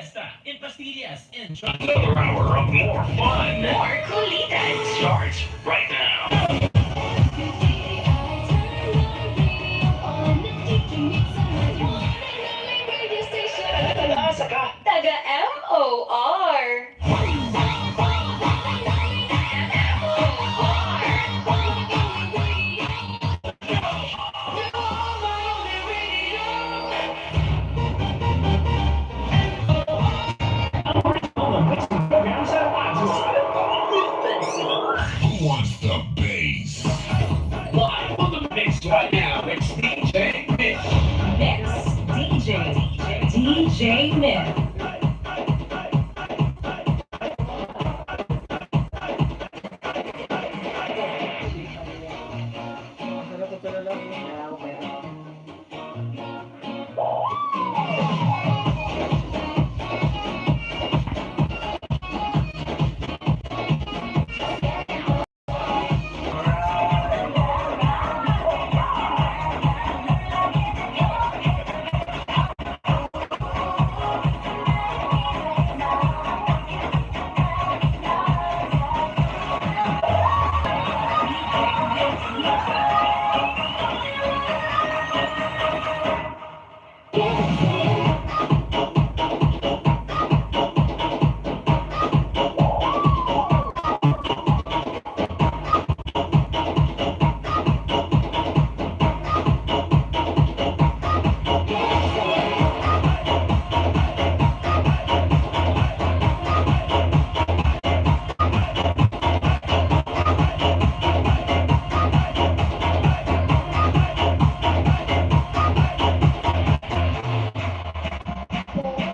Fiesta in Pastillas and Another hour of more fun More kulitan. Starts right now. I turn my radio on, DJ Mix on my one and only radio station. Taga-asa ka? Taga MOR. MOR. You are my only radio. All the mixing programs at once. Who wants the bass? Live on the mix right now, it's DJ Mix. Mix DJ DJ Myth.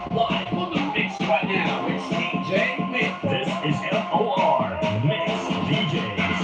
Live on the mix right now, it's DJ Mix. This is MOR Mix DJs.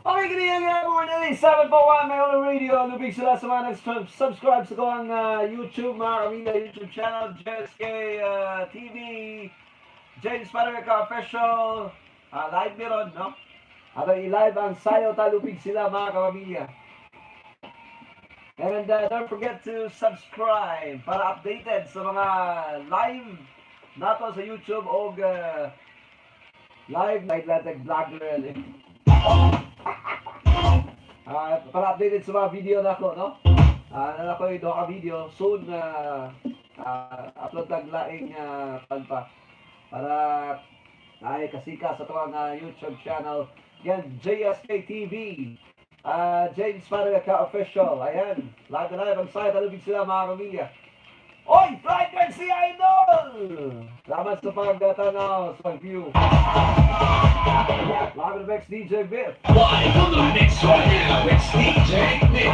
Okay, good evening, everyone. 741 My Only Radio. Lubig sila sa mga nag-subscribe sa akong YouTube, mga kamilya, YouTube channel, JSK TV, James Padarica Official. Live meron, no? At i-live ang Sayaw Ta Lupig Sila, mga kapamilya. And don't forget to subscribe para updated sa mga live nato sa YouTube o live night latag vlogger. Eh. Para updated sa mga video nako, no? Na ako yung ka video soon, upload tag laing pan pa para ay kasika sa tuwang YouTube channel. Yan, JSK TV. James Padarica Official. Ayan, live na live ang Sayaw Ta Lupig Sila, mga pamilya. Oy, Fly si Idol! Salamat sa pagtanaw, sa pag-view. Live in the mix, DJ Biff. Live on the mix right now, it's DJ Mix.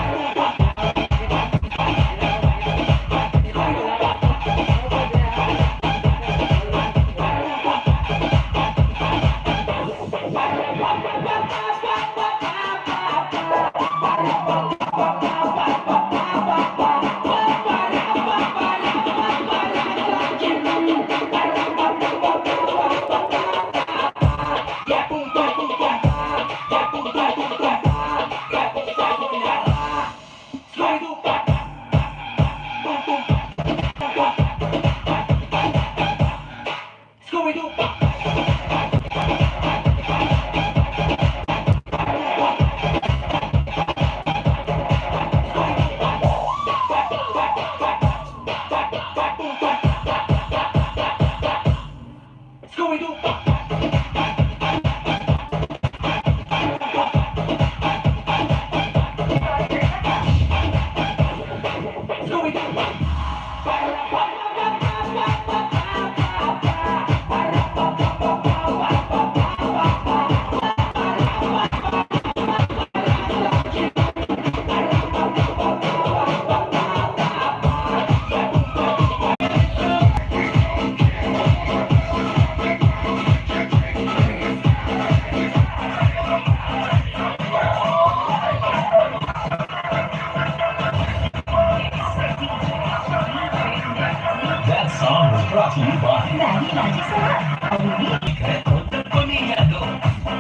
Brought to you by Maggi Magic Sarap. Ang unique Sekreto ng pamilyado.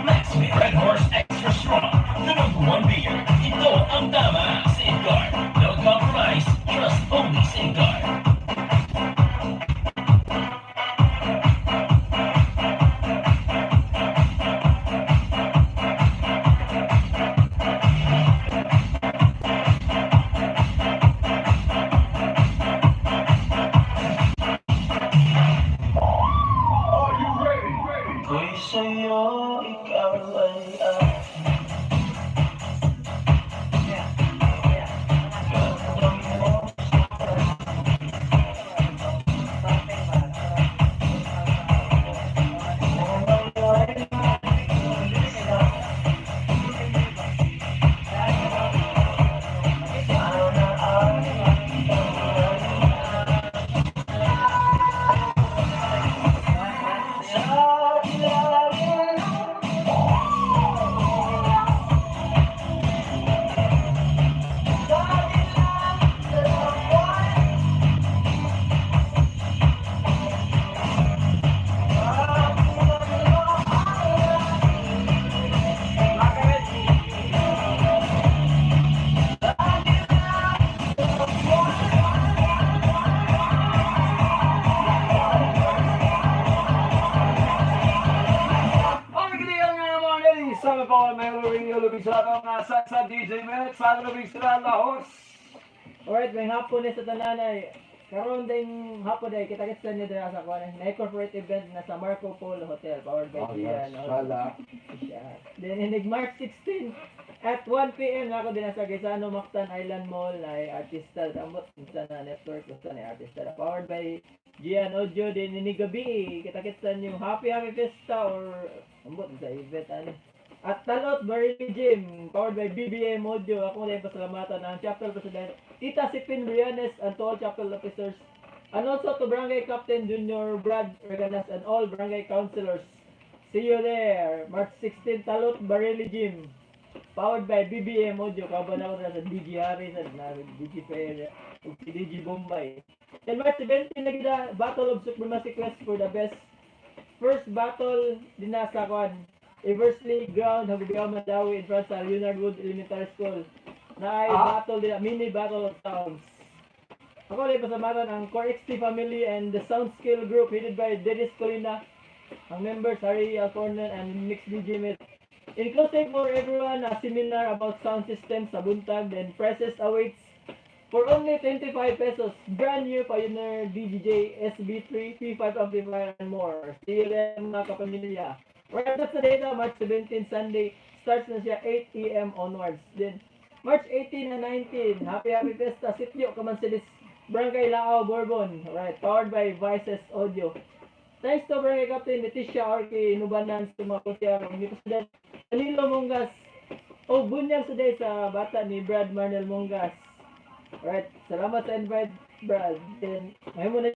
Max Mix Red Horse Extra Strong. The number one beer. Ito ang tama. Safeguard. No compromise. Trust only Safeguard. Are you ready? Ako'y sa'yo, ikaw ay Okay, good evening, mga ladies. Sama po ang Melo Radio Lubig sa atong nasa sa DJ Minute sa Lubig sila la host. Alright, may hapon ni sa tananay. Karon din hapon day kita kita niyo dira sa kuan na corporate event na sa Marco Polo Hotel powered by Oh, Gian. yes, sala. Yeah. Then inig March 16 at 1 PM na ako din sa Gaisano Mactan Island Mall ay artista ambot sa na network basta na artista powered by Gian Audio. Din inig gabi kita kita niyo Happy Happy Fiesta or ambot sa event ano at Talot Barili Gym, powered by BBM Audio. Ako na yung pasalamatan ang Chapter President Tita Sipin Briones and to all chapter officers. And also to Barangay Captain Junior Brad Reganas and all barangay councilors. See you there. March 16, Talot Barili Gym. Powered by BBM Audio. Kaban ako na sa DJ Harris at na DJ Fair ug si DJ Bombay. Then March 17 na gida, Battle of Supremacy Quest for the best first battle din na sa kwan. Eversley Ground, Hagubiao, Mandawi, in front sa Leonard Wood Elementary School. Na ay battle din, mini battle of sounds. Ako ulit pasamatan ang Core XT family and the Sound Skill Group headed by Dennis Colina. Ang members Harry Alcornan and Mix DJ Mate. Inclusive for everyone, a seminar about sound systems sa buntag, then prices awaits for only 25 pesos. Brand new Pioneer DJJ SB3 P5 amplifier and more. See you then, mga kapamilya. Right, that's the data. March 17, Sunday. Starts na siya 8 a.m. onwards. Then, March 18 and 19, Happy Happy Fiesta, Sitio Kamansilis, Barangay Lao, Bourbon. Right, powered by Vices Audio. Thanks to Barangay Captain Leticia Orque, Inubanan, sa mga konsya, ni President Danilo Mongas, o bunyag sa day sa bata ni Brad Marnel Mongas. Alright, salamat sa invite, Brad. Then, mahimo na